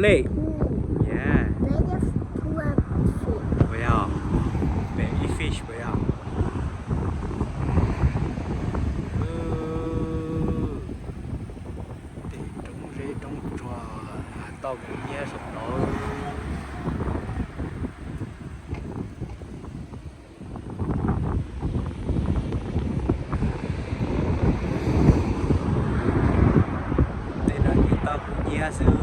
Lake. Yeah. Puas yog? Pem ib fish puas yog? Tej roob zeb roob tsuag, toj mus nyiab saum no. Tej no ces toj mus nyiab xwb.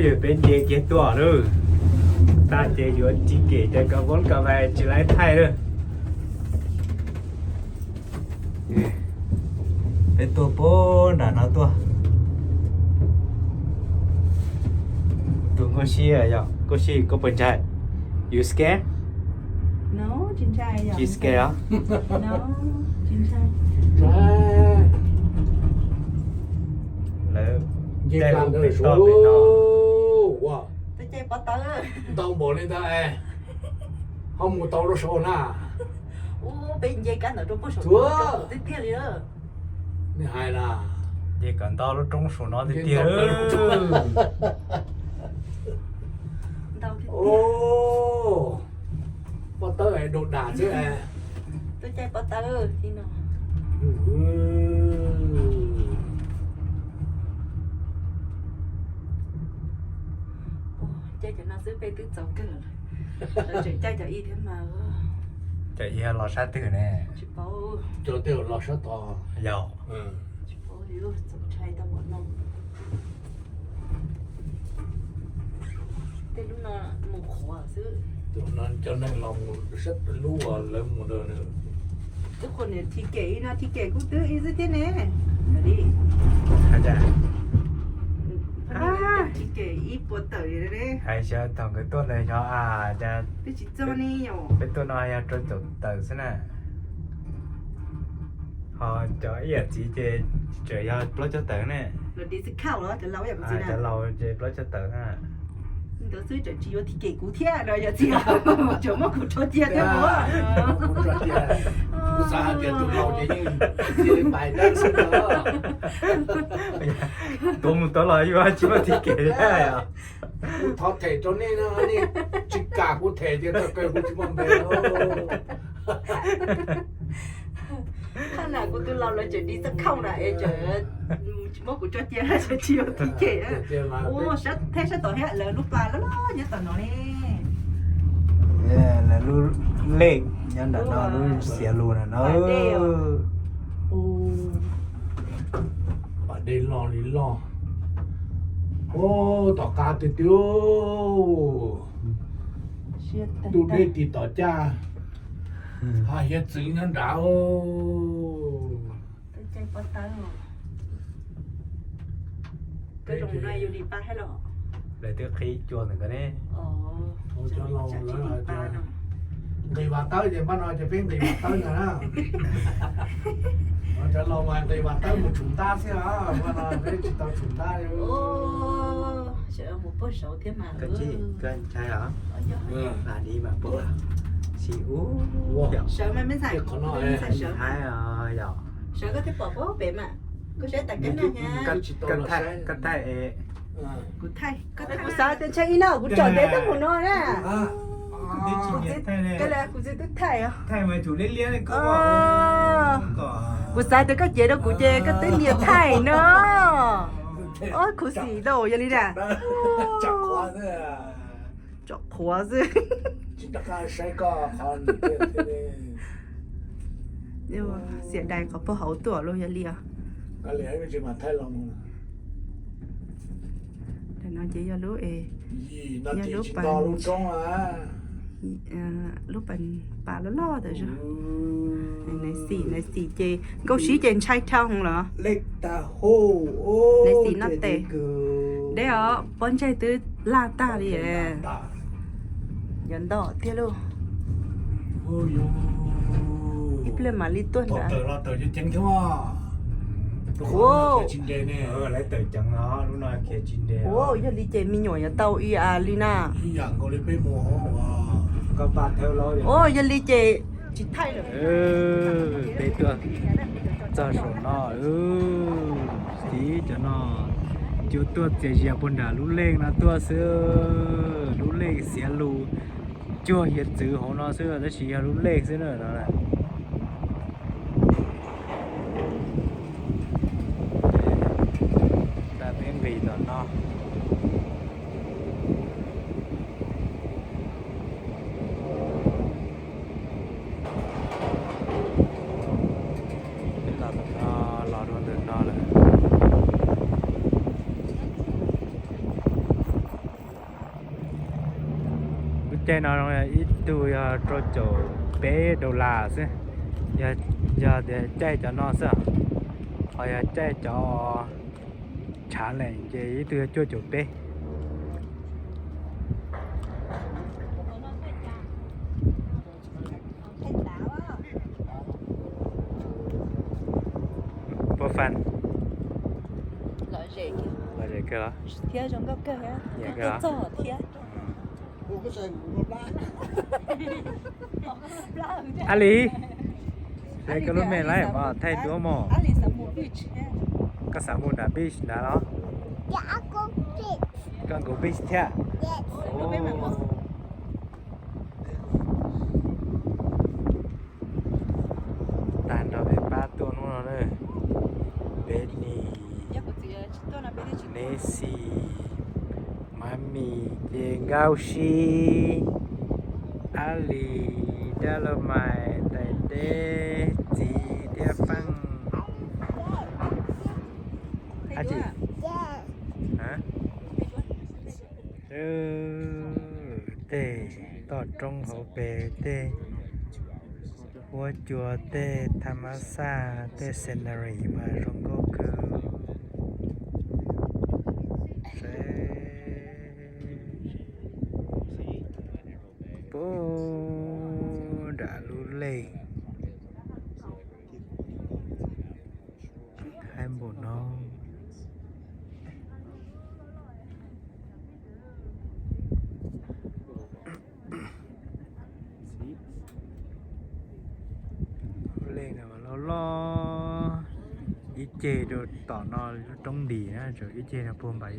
Yog peb nce kiag tuaj lawm, tag ces yuav ticket ces ka vab ka vais tsis laib thaij lawm. Peb tuaj puag nram no tuaj. Tus Nkauj Sij, yog Nkauj Sij koj puas ntshai? You scared? Tsis scared os? Lawv caij lub pem toj pem no. Ntau npaum li ntawd es ho mus tau rau saud na. Peb nce kab ntawd rau puag saum tiag tiag li. Nws hais na, nce kom nto lub roob saum no tiag tiag. Pob tawb es dau dam xwb es. Tuaj caij pob tawb no. Caij cov no xwb peb twb txaus kawg lawm. Lawv tseem caij cov ib thiab mas. Cov ib los sab twg ne? Tsis paub. Cov twg los sab tod? Yog. Tsis paub li, txaus ntshai tau npaum no. Tej lub no mus qhuav xwb. Cov neeg los mus sab lub uas lawv mus ntawd. Twb qhuas niam ticket ib no, ticket kuj twb ib xwb thiab ne. Ticket ib puas tawm li. Hais xyov thaum nkawd tuaj ntawd xyov a, cas twb tsis txog ne yom. Peb tuaj no yog rau caum tawm xwb na. Ho cov ib yam txiv ces tseem yog plaub caug tawm ne. Cov laus ces plaub caug tawm na. Ntawd xwb tseem tsis yuav ticket kuv thiab no yom txiv, tseem muab kuv tso cia thiab. Kuv xav hais tias tus laus ces yeej cia li pais dawb xwb no. Tuav mus tuav los yuav tsis muaj ticket thiab os. Kuv thov them rau nej no, nej tsis kam kuv them tias txoj kawg kuv tsis muaj npe. Qhov na kuv tus laus lawv tseem di txoj khaum na es tseem tsis muab kuv tso cia, tseem tsis yuav ticket. Ua sab theb sab tod thiab, lawv lub pas loj loj nyob tom no ne. Lawv lub lej nyob nram no, lub xiav lus nram no. Pas dej loj li loj. Ub, tom qab tiag tiag. Tus dej tis tom caj, ho hiav txwv nyob nrad. Lawv twb qhib cua ntawm ko ne. Cov laus lawv hais tias nqis Vaj Tawb ces npaj no ces peb nqis Vaj Tawb ntag na. Cov laus mas nqis Vaj Tawb mus tshum ntab xwb os, npaj no peb tsis tau tshum ntab. Koj ntshai os? Ua, sawv mas me ntxhais, me ntxhais sawv. Sawv koj thiaj pom puag pem mas. Koj saib tas kab nag thiab. Koj thaij, koj thaij es. Kuv thaij, koj thaij, kuv xav tias ntshai ib no kuv tsom ntev tuaj mus no na. Kuv txiv twb thaij os. Kuv xav tias koj cev rau kuv ces koj twb nias thaij no. Ob khuv xim lauj, yog li na. Tsom qhuav xwb. Xiam dais qhov puag hauv tuaj los yog li os. Ntawm no ces yog lub, yog lub pas, lub pas loj loj ntawd. Nais xim, nais xim ces Nkauj Sij ces ntshai dhau los. Nais xim no tes deb os, pob ntseg twb laj tag li. Yog nto tiag lauj. Ib pliag mam li tuaj nrad. Ua, yog li ces me nyuam yuav tau ib yam li na. Ua, yog li ces Peb tuaj txog saum no, txiv cov no cua tuaj txias zias puag nram lub leej no tuaj xwb. Lub leej xiav lus cuag hiav txwv hauv no xwb tab sis yog lub leej xwb na no. Peb nqis tom no. Peb los tom no, los rau ntawm no lawm. Lub caij no ib tug yog rau caum peb dollar xwb, yog tias caij cov no xwb, ho yog caij cov tshav leem ces ib tug yog cuaj caum peb. Puas fan? Lom zem kawg los? Thiab zoo nkauj kawg thiab, kuj tuaj txog thiab. Ab Lis, koj lub me laib mas thaij duab mog. Koj xav mus nram beach nrad los? Koj nkaum beach thiab? Tag nrho peb pab tuaj hnub no na, Bethany, Nancy, Mami, ces Nkauj Sib, Ab Lis, dab laug Maiv, Tais Deb, txiv thiab Feej. Ab tsi, tej toj roob hauv pes, tej huab cua, tej tham mas xaj, tej scenery mas zoo nkauj kawg. Saib puag nram lub leej, haib npaum no. Lub leej no loj loj, ib ceg rau tom no lub roob ntis na, ib ceg no puag npas.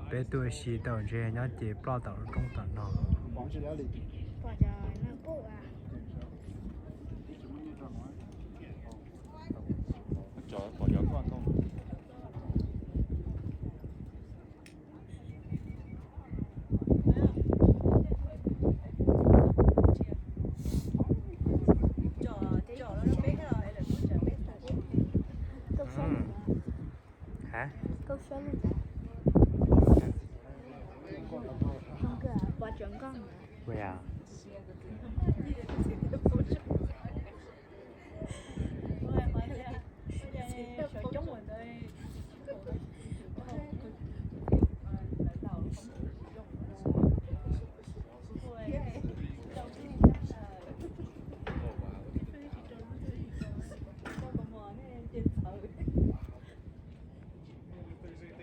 Peb tuaj ua si tau ntshe nyob ces ploj tom lub roob tom no. Hả? Ui da.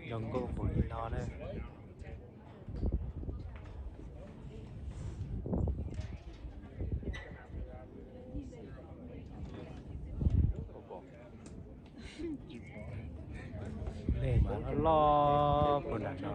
Zoo nkauj npaum li no na. Lej mas loj loj puag nram no.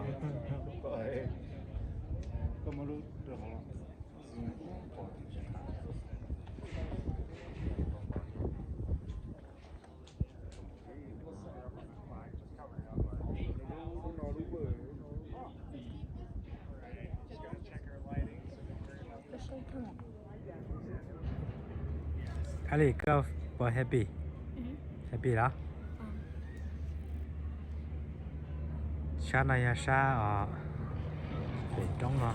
Ab Lis, koj puas happy? Happy los? Sab no yog sab os, pem roob no,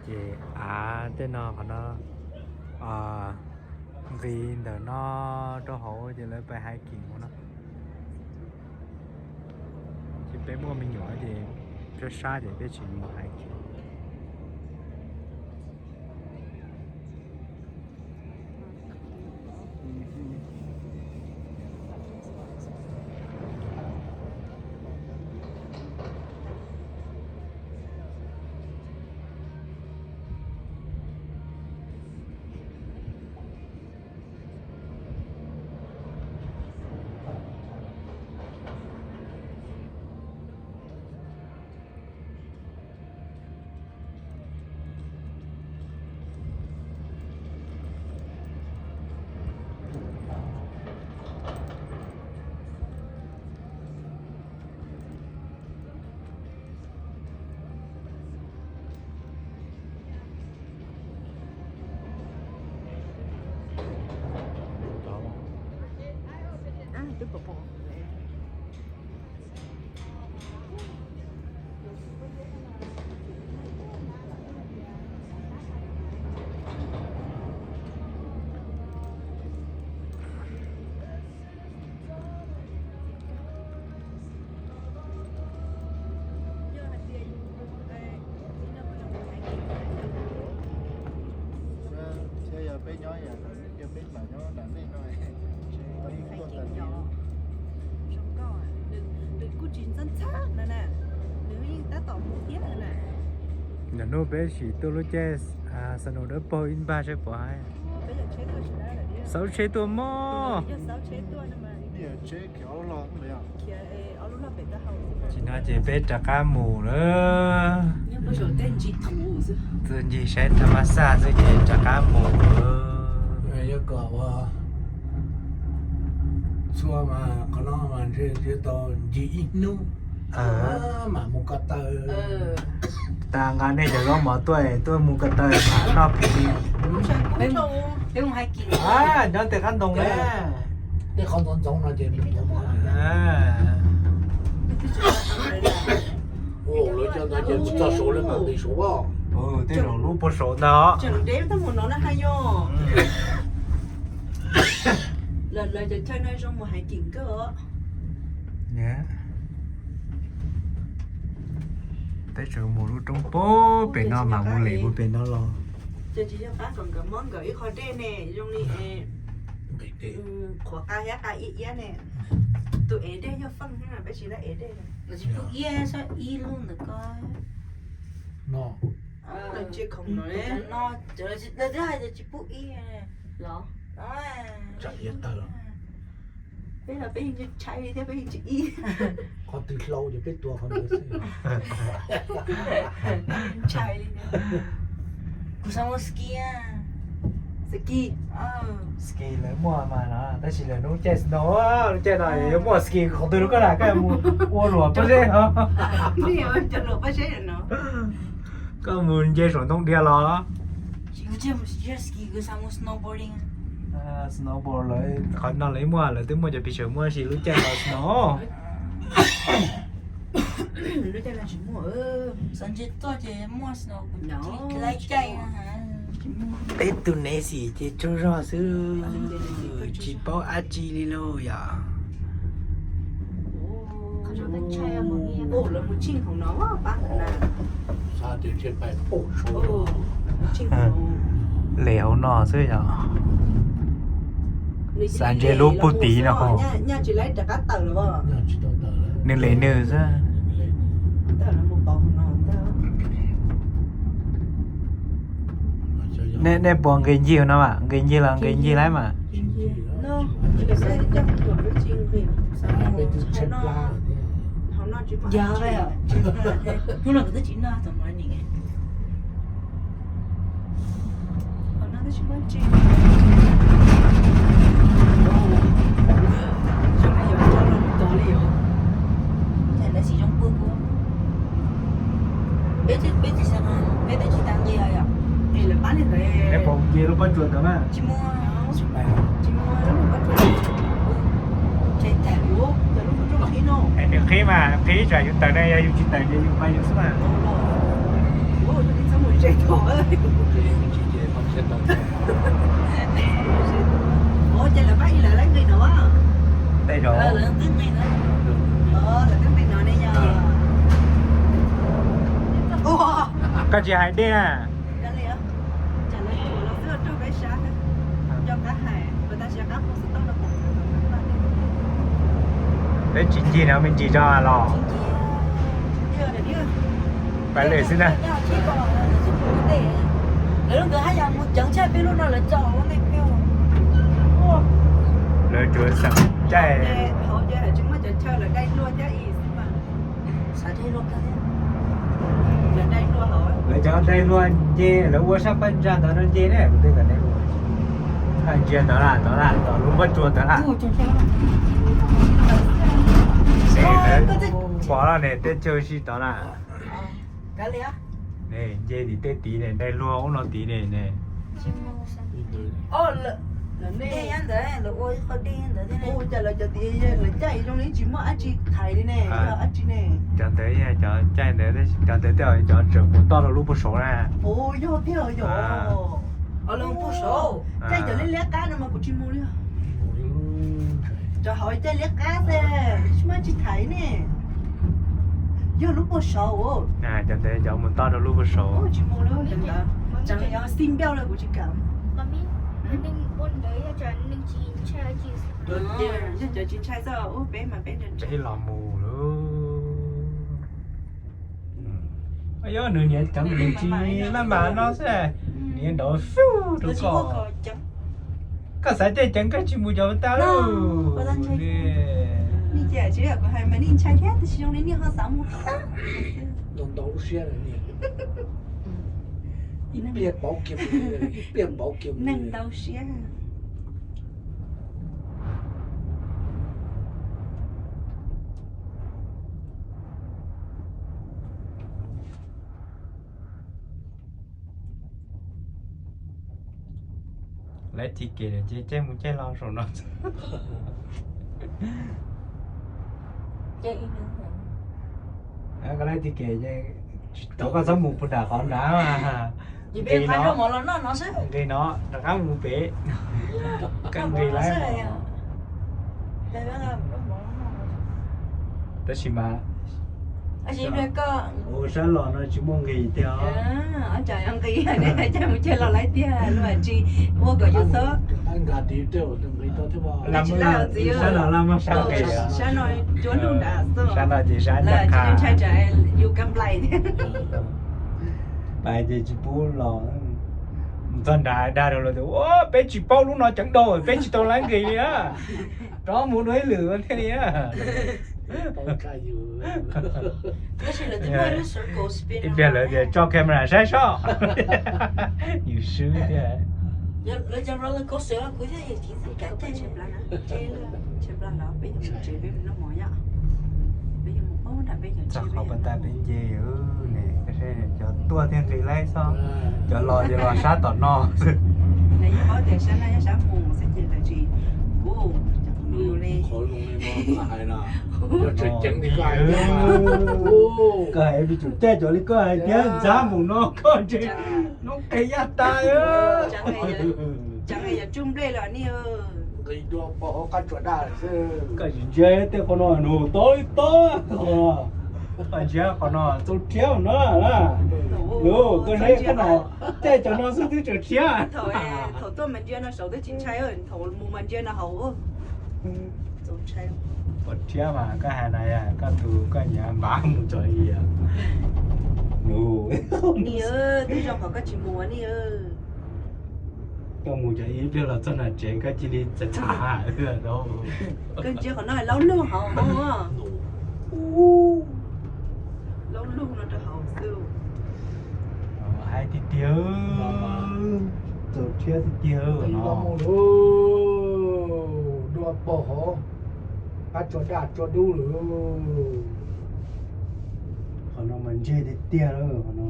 ces av tej no qhov no, nqis ntawm no rau hauv ces lawv pais hiking ua no. Ces peb muaj me nyuam ces sab sab ces peb tsis mus hiking. Thiab yog peb nyob yam no, yog peb mam nyob nram nej no, tau ib tuaj tas li. Nws kuj tsis ntxhab ntxhab no na, nws yeej tab tom mus thiab no na. Ntawm hnub peb sim tuaj lub caij snow dawb paug ib npag saib puas haib. Xauv tsheb tuaj mog. Tsis no ces peb rov qab mus lawm. Txwj ncig saib thaj ma xaj xwb ces rov qab mus lawm. Txhua mas qhov no mas ntshe tau ncig ib hnub mam mus ko taw. Tas nqa nej cov zaub mov tuaj, tuaj mus ko taw mam noj pim. Nyob tej qab ntoo na. Tej qhov ntxoov ntxoov no ces lawv txog saud lawv mam nqis saud. Tej zaum lub puag saud ntag. Peb tseem mus lub roob puag pem no mas mus lem puag pem no los. Qhuav qa thiab qa iab iab ne. Tus ev dej yog Feej thiab no, peb tsis tau ev dej. Tsis pub iab, ib lub ntawm ko. No, no, lawv twb hais tias tsis pub ib los. Peb los peb yeej ntshai li thiab, peb yeej tsis ib. Qhov twg hlau ces peb tua qhov ntawd xwb. Ntshai li. Kuv xav mus ski. Ski. Ski lawv muaj mas no, tab sis lawv lub caij snow, lub caij no yuav muaj ski qhov twg rau koj na, koj mus ua luam pob zeb no. Cov luam pob zeb no. Koj mus nce saum ntoo diav los. Snowboard lawv qhov no lawv muaj, lawv twb muaj cov picture muaj si lub caij no snow. Lub caij no tsis muaj, xav ntshe tuaj ces muaj snow kuv laiv caij. Peb tus nev xim ces tsaug zog xwb, tsis paub dab tsi li lauj yom. Lem hauv no xwb yom. Xav ntshe lub puag tid no. Nws lem nws xwb. Nej puas nqis ncig no mas? Nqis ncig los nqis ncig lawm mas. Peb twb tsis tau nqis yom. Peb puas nce lub pob tsuas ntawd na? Tsis muaj. Nws qhib mas, qhib tsam yus tawm ne, yog yus tsis tawm ces yus pais yus xwb mas. Tej zaum. Koj tsis hais dej na. Peb tsis ncig no me ntsis tso los. Pais lawm xwb na. Lawv tsuas xeem caij. Lawv cov dai luag nce, lawv ua sab paj ntsa ntawd no nce ne, kuv twb kom nej ua. Ntsia tod lawm, tod lawm, tod lub pob tsuas tod lawm. Pom lawm ne, tej chaw si tod lawm. Ne, nce tim tej tid ne, dai luag ub no tid ne ne. Dej nyob ntawd, lawv ua ib qho dej ntawd thiab ne. Ua cas lawv cov tias lawv caij zoo li tsis muaj dab tsi thaiv li ne, yog dab tsi ne? Cov ntawd yog cov caij ntawd, cov ntawd tej cov tseem mus toj rau lub puag saud na. Yog thiab yog. Lawv puag saud caij cov liab liab qab no mas kuv tsis mus li. Cov hauv caij liab qab xwb, tsis muaj dab tsi thaiv ne. Yog lub puag saud. Cov ntawd cov mus toj rau lub puag saud. Tsis mus li, tseem yog xij npauj lawm kuv tsis kam. Yog cov tsis ntshai xwb, peb mas peb ntshai. Peb los mus lawm. Yog nws niam cov nws tsis maj mam no xwb, niam nrov fiu rau koj. Koj xav caij ceev koj tsis mus cov tau. Li cas tsis kuv hais mas nej ntshai thiab, tab sis zoo li nej ho xav mus thiab. Ntau siab, ib pliag pauv kiag, ib pliag pauv kiag, neeg ntau siab. Laib ticket ces caij mus caij los saum no. Koj laib ticket ces rov koj txhob mus puag nram qhov nrad mas. Nqis no, rov qab mus pem. Koj nqis laib. Tab sis mas ua sab los no tsis muaj nqis tiag os. Caij mus caij los laib tiag, luag tsis ua kom yus txhob. Sab no laj muaj sab nqis. Sab no cuab nug nrad xwb. Sab no ces sab ncaj qha. Yus kam nplais thiab. Pais ces tsis pub los. Mus txog nrad dag rau luag tias, ua peb tsis paub lub no ceev dhau, peb tsis tau laib nqis li na. Rov mus dua ib lwm thiaj li na. Ib pliag lawv tias tso camera saib soj. Yus swb thiab. Txog qhov pas tas peb nce ne, cov tuaj thiaj nqis laib xwb, cov los ces los sab tom no. Koj hais peb tsum caij cov li koj hais thiab, ntxhab mus no koj ntshe noob qes yaj tas. Koj tsis ntsia tej qhov no nws tob li tob. Koj ntsia qhov no txaus rhiab no na. Koj saib qhov no, caij cov no xwb twb tseem rhiab. Thaum tuaj mas ntsia no saud twb tsis ntshai, thaum mus mas ntsia no hauv. Ua rhiab mas koj hais na, koj tus koj nyiam npav mus txog i. Twb zoo qhov koj tsis mus ni. Koj mus cov ib pliag los txog nram tsev koj cia li txav txav. Koj ntsia qhov no laub lug hauv. Laub lug no rau hauv xwb. Hais tiag tiag, txaus rhiab tiag tiag no. Dua pog hov, qab tsuas daj tsuas dub lawm. Qhov no mas ntseg tiag tiag lawm qhov no.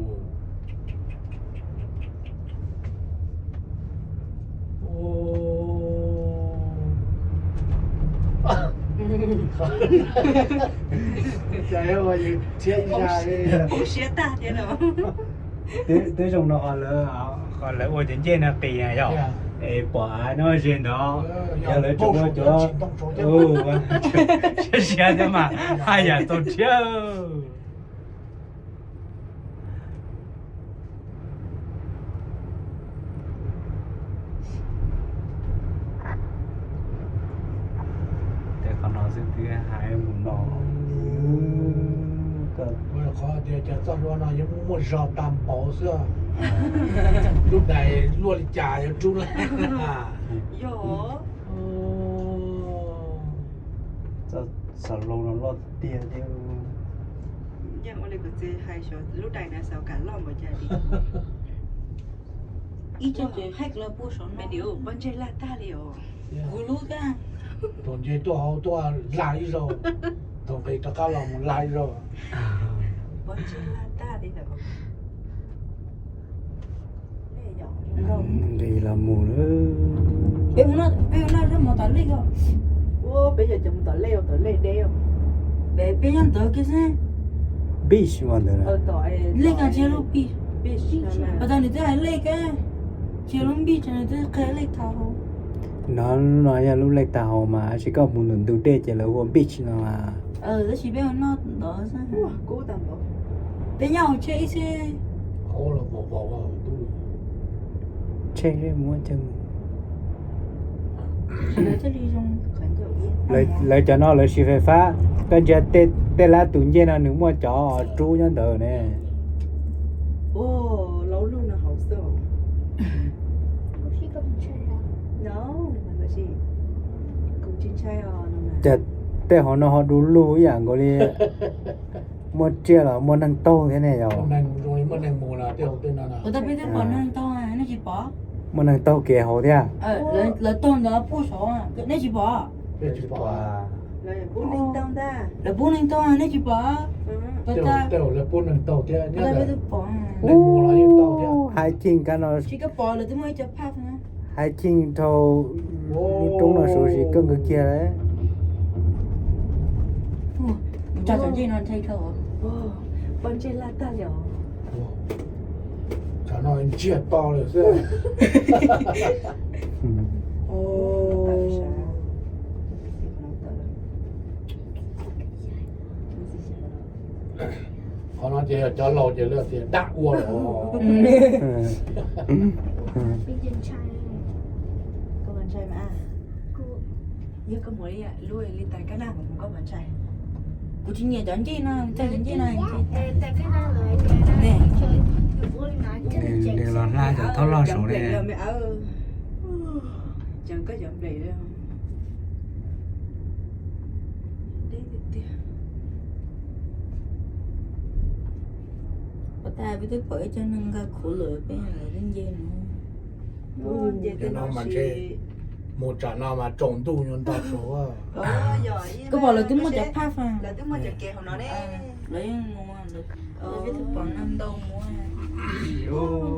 Twb zoo no qhov lawv ua cov ncej no qis yog es pom av no ze ntawd, yog lawv tseem ua cov siab siab thiab mas haj yam txaus rhiab. Tej qhov no xwb twb hais mus no. Qhov tias cov txoj hlua no yeej muaj zog tag npaum xwb. Lub dais luaj li cas yuav rub lawm. Yog. Txoj xov hlau no loj tiag tiag. Yeej ua li kuv txiv hais xyov lub dais na xav kam loj npaum cas li. Ib co ces haij los puag saum no, me niam pob ntseg laj tag li os. Kuv lub thiab. Thaum nce tuaj hauv tuaj laj ib zaug, thaum nqis rov qab los mus laj ib zaug. Pob ntseg laj tag li ntawd. Nqis los mus lawm. Peb ua noj, peb ua noj zaj mov tom lej ko. Ua peb yog cov mus tom lej, tom lej deb. Peb nyob ntawd kiag xwb. Beach mas ntawd. Lej ko tsis yog lub beach. Pas tas nws twb hais lej ko, tsis yog lub beach, nws twb qhia lej thaum hauv. No, no yog lub lej thaum hauv mas, tab sis koj mus ntawm ntug dej ces lawv hu ua beach no mas. Tab sis peb ua noj ntawd xwb. Peb nyob hauv tsheb ib xwb. Tsheb muab coj mus. Lawv cov no lawv siv fais fab, koj ntsia tej lab tus ncej no nws muaj cov rub nyob ntawd ne. Cas tej hauv no ho du lug ib yam nkaus li muaj tsiaj los muaj neeg taug thiab ne yom. Ua ntej peb twb pom neeg taug, nej tsis pom? Muaj neeg taug kev hauv thiab. Lawv taug ntawd puag saud, nej tsis pom? Lawv pub neeg taug, nej tsis pom? Tej zaum lawv pub neeg taug thiab. Ua ntej peb twb pom. Hiking kab no, tsis koj pom lawv twb muaj ib co phaj. Hiking dhau lub roob no suav zis kawg nkaus kiag lawm. Tso cov ntsej no ntshe dhau. Poj ntsej laj tag li os. Tsam no ntsiag to lawm xwb. Qhov no ces yog cov laus ces lawv tias dab ua los. Yog koj mus li tais kab naj, koj mus ntshai. Kuv tsis nyiam cov ncej no, cov ncej no. Nws los hla cov thaub loj saud li. Ua tas peb twb pom ib co neeg nqa khuv lawm peb lawv twb nce no. Mus tsam no mas tsaus ntuj yuav nto saud. Koj pom lawv twb muaj cov phaj faj, lawv yeej mus, peb twb pom neeg ntau mus.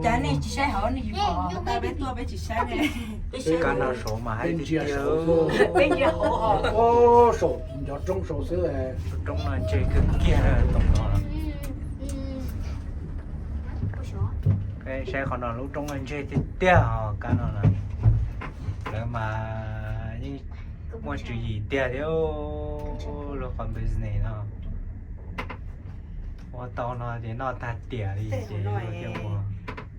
Cas nej tsis saib hauv, nej tsis pom, peb tuaj peb tsis saib ne. Peb saib kab no saud mas hais tiag tiag. Peb ntsia hauv, saum cov roob saud xwb. Roob no ntseg kawg kiag tom no. Peb saib qhov no lub roob no ntseg tiag tiag os, kab no na. Lawv mas yeej muaj tswv yim tiag thiab, lub qhov business no. Ua tau no ces noj tag tiam li ces.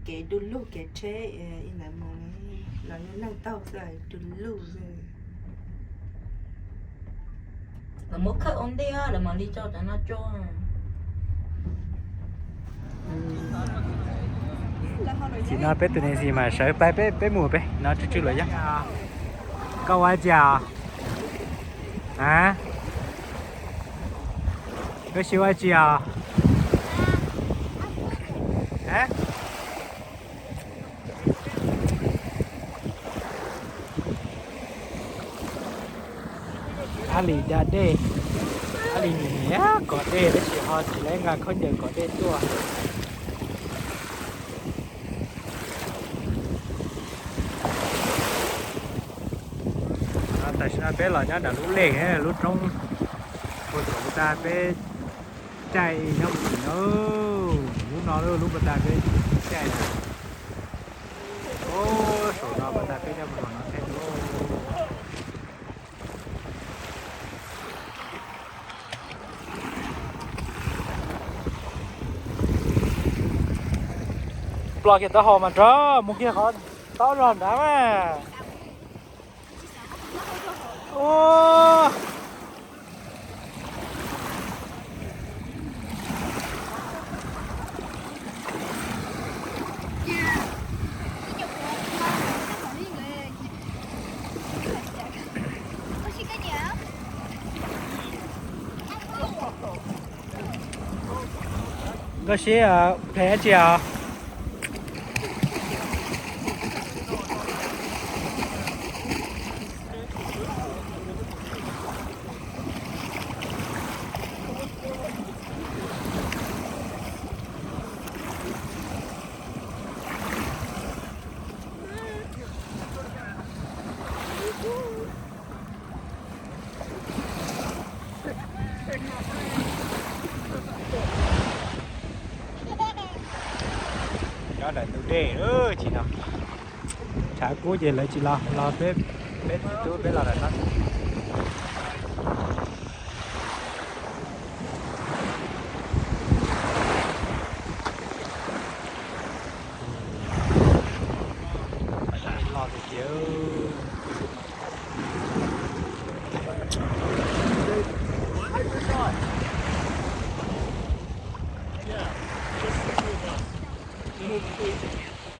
Kev du lug kev tsheb ib ntawd mus los yog neeg taug xwb, du lug xwb. Lawv muab khawb ua ntej, lawv mam li tso cov no tso. Tam sim no peb tus neeg xis mas sawv pais peb, peb mus peb no tsw tsw lawm yog. Koj ua dab tsi os? A, koj sib ua dab tsi os? A, Ab Lis da dej, Ab Lis nim niam kov dej tab sis ho tsis lawv nqa khaub ncaws kov dej tuaj. Tam sim no peb los nyob nram lub lej, lub roob puag saum tas peb caij nyob mus tim no, lub no lub puag tas peb caij na. Saum no puag tas peb nyob mus no thiab. Ploj kiag taub hau mas rov mus kiag qhov taub zog nrad mas. Koj sib phem dab tsi os? Nyob daim ntug dej tsis no, tshav kub ces lawv tsis los, los peb, peb tub peb los daim no.